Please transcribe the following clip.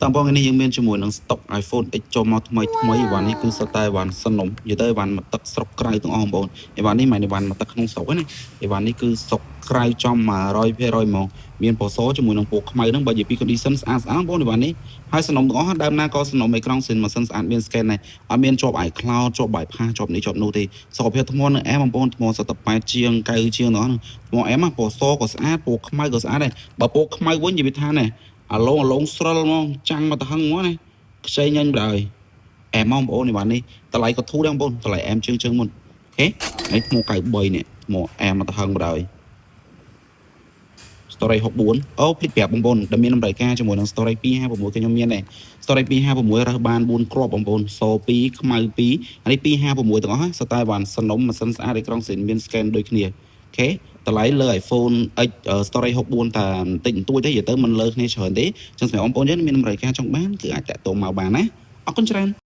តាមបងនេះយើងមានជាមួយនឹង stock iPhone X ចូលមកថ្មីថ្មីអីវ៉ាន់នេះគឺសុទ្ធតែអីវ៉ាន់សនំនិយាយទៅអីវ៉ាន់មកទឹកស្រុកក្រៅទាំងអស់បងប្អូនអីវ៉ាន់នេះមិនមែនអីវ៉ាន់មកទឹកក្នុងស្រុកទេណាអីវ៉ាន់នេះគឺស្រុកក្រៅចំ100%ហ្មងមានពណ៌សជាមួយនឹងពណ៌ខ្មៅហ្នឹងបើនិយាយពី condition ស្អាតស្អាតបងប្អូនអីវ៉ាន់នេះហើយសនំទាំងអស់ដើមណាក៏សនំអេក្រង់ស៊ីនម៉ាស៊ីនស្អាតមាន scan ដែរអត់មានជាប់ iCloud ជាប់ bypass ជាប់នេះជាប់នោះទេសុខភាពថ្មនៅអែមបងប្អូនថ្មសុទ្ធតែ8ជាង9ជាងទាំងអស់ហ្នឹងថ្មអែមពណ៌សក៏ស្អាតពណ៌ខ្មៅក៏ស្អាតដែរបើពណ៌ខ្មៅវិញនិយាយថាណែ អាឡងអាឡងស្រិលហ្មងចាំងមកទៅហឹងហ្មងណាខ្ចីញញបណ្ដោយអែមហ្មងបងប្អូននេះបាទនេះតម្លៃក៏ធូរដែរបងប្អូនតម្លៃអែមជាងជាងមុន OK នេះថ្ម93នេះថ្មអែមមកទៅហឹងបណ្ដោយ storage 64អូភ្លេចប្រាប់បងប្អូនដែលមានតម្រូវការជាមួយនឹង storage 256ក៏ខ្ញុំមានដែរ storage 256រើសបាន4គ្រាប់បងប្អូនស2ខ្មៅ2អានេះ256ទាំងអស់សុទ្ធតែបានសនំម៉ាស៊ីនស្អាតអេក្រង់ស៊ីនមាន scan ដូចគ្នា OK តម្លៃលើ iPhone X storage 64តាបន្តិចបន្តួចទេនិយាយទៅមិនលើគ្នាច្រើនទេចឹងសម្រាប់បងប្អូនយើងមានតម្រូវការចង់បានគឺអាចតាក់ទងមកបានណាអរគុណច្រើន។